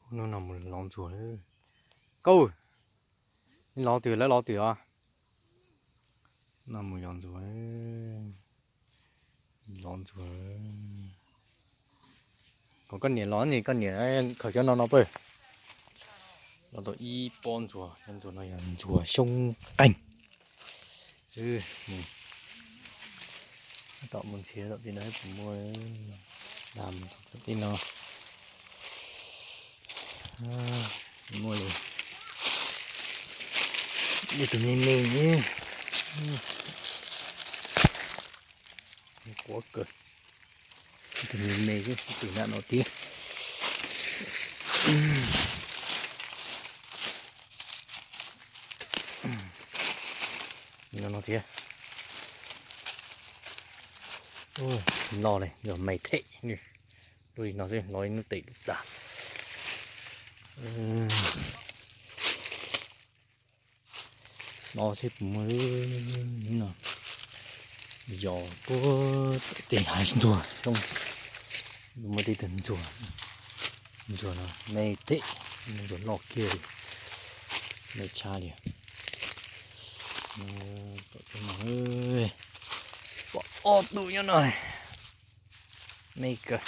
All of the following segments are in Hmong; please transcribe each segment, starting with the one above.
Hnub no mus lov ntxuag. Kauj, lov twg lawv lov twg os? No mus yos ntxuag, lov ntxuag. Kom koj niam los ne, koj niam khaws cov no no pab. Los tau ib pob ntxuag, cov ntxuag no yog ntxuag xyoob qeeg. Tom mus nrhiav tom tej no puas muaj, mus tom tej no. Muaj li, ib tug me me, quav kawg, ib tug me me xwb, ib tug nram no thiab. No no thiab. Loj li, yog me them. Lub li no xwb, lov ib hnub tes lub tas. No seb puas muaj, no yog puag tej hav ntxuag, muaj tej tug ntxuag, ntxuag no me them, ntxuag loj kiag li, me tshaj li. Pom ob tug nyob no, me kawg.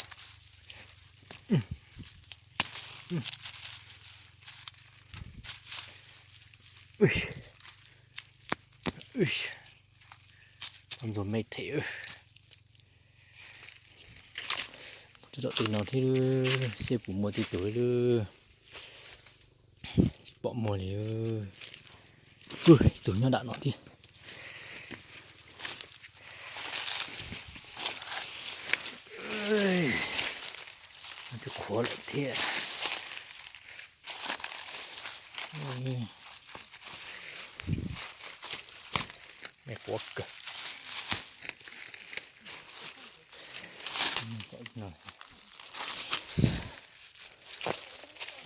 Ntxuag me them. Tom tej no thiab, seb puas muaj tej tug lawm. Tsis pom muaj li. Ib tug nyob nram no thiab. Twb qhuav lawm thiab. Me quav kawg.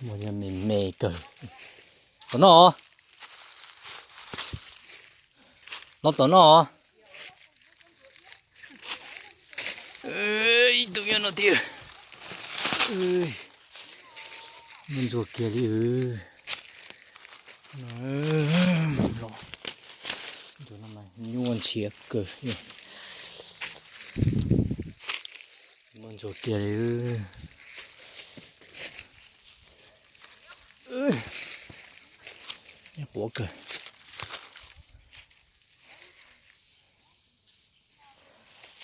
Muaj me me kawg. Tom no. Los tom no. Ib tug nyob no tiag. Muaj ntxuag kiag li. Los, ntxuag no mas nyuaj ntshiab kawg. Muaj ntxuag kiag li. Quav kawg.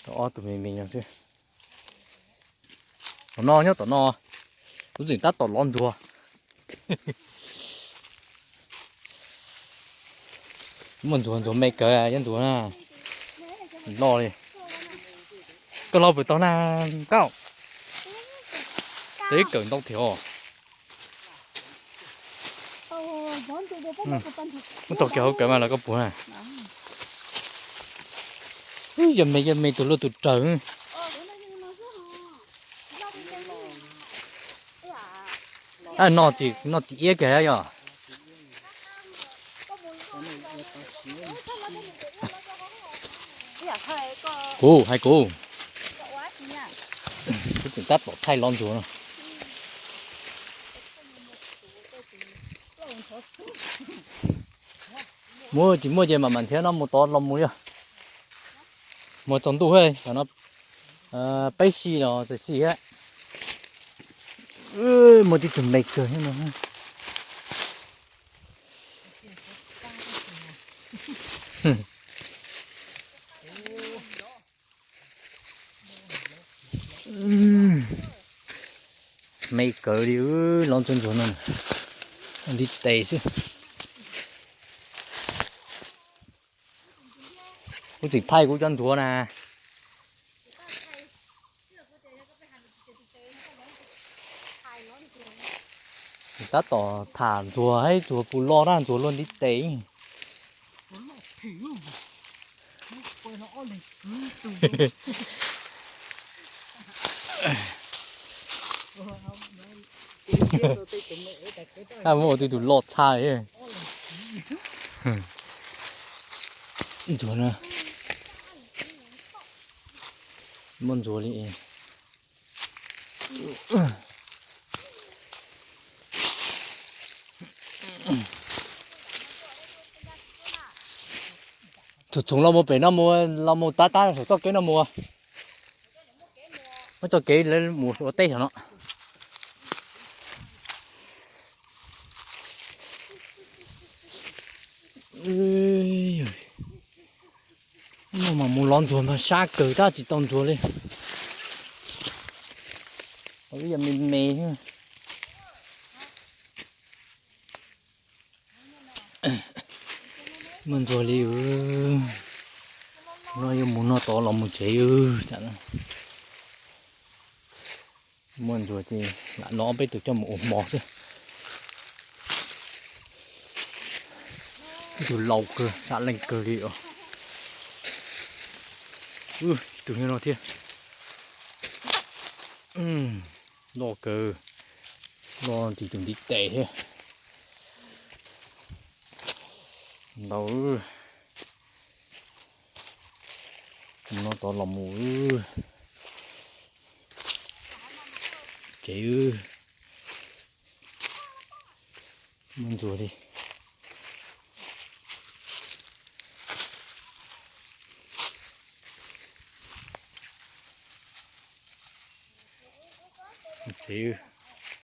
Tau ob tug me me no xwb. Tom no nyob tom no, kuv tseem tab tom lov ntxuag. Muaj ntxuag, ntxuag me kawg, yog ntxuag na, loj li. Koj lov puas tau na, Kauj? Tau ib kawm ntau thiab os. Muab tau kiag hauv kawm mas los koj puas na. Yog me, yog me tus luaj tus raws. No tsis, no tsis iab kiag yog. Kuv hais kuv, kuv tseem tab tom thaij lov ntxuag no. Muaj tsis muaj ces mam mam nrhiav no mus tod los mus yog. Muaj tsaus ntuj thiab, tam no peb xi los txawm xi thiab. Muaj tib tug me kawg thiab no. Me kawg li, lov ntxuag ntxuag no ntiv tes xwb. Kuv tseem thaij kuv cov ntxuag na. Tab tom tham ntxuag, ntxuag puas loj na, ntxuag luaj ntiv tes. Muaj tib tug loj tshaj. Ntxuag na, muaj ntxuag li. Txhoov txhoov los mus pem no mus, los mus tab tab saum txoj kev no mus. Muab txoj kev mus ua teb saum no. Mas mus lov ntsuag mas sab kawg tab tsis tau ntsuag li. Ib yam me me. Muaj ntsuag li. No yuav mus no tod los mus tsev. Muaj ntsuag ces lam no peb tus coj mus ua hmo xwb. Ib tug laus kawg, sam leej kawg li os. Ib tug nyob no thiab. Loj kawg, loj ntiv tus ntiv tes thiab. Ntau. No tod los mus tsev. Muaj ntsuag li. Tsev.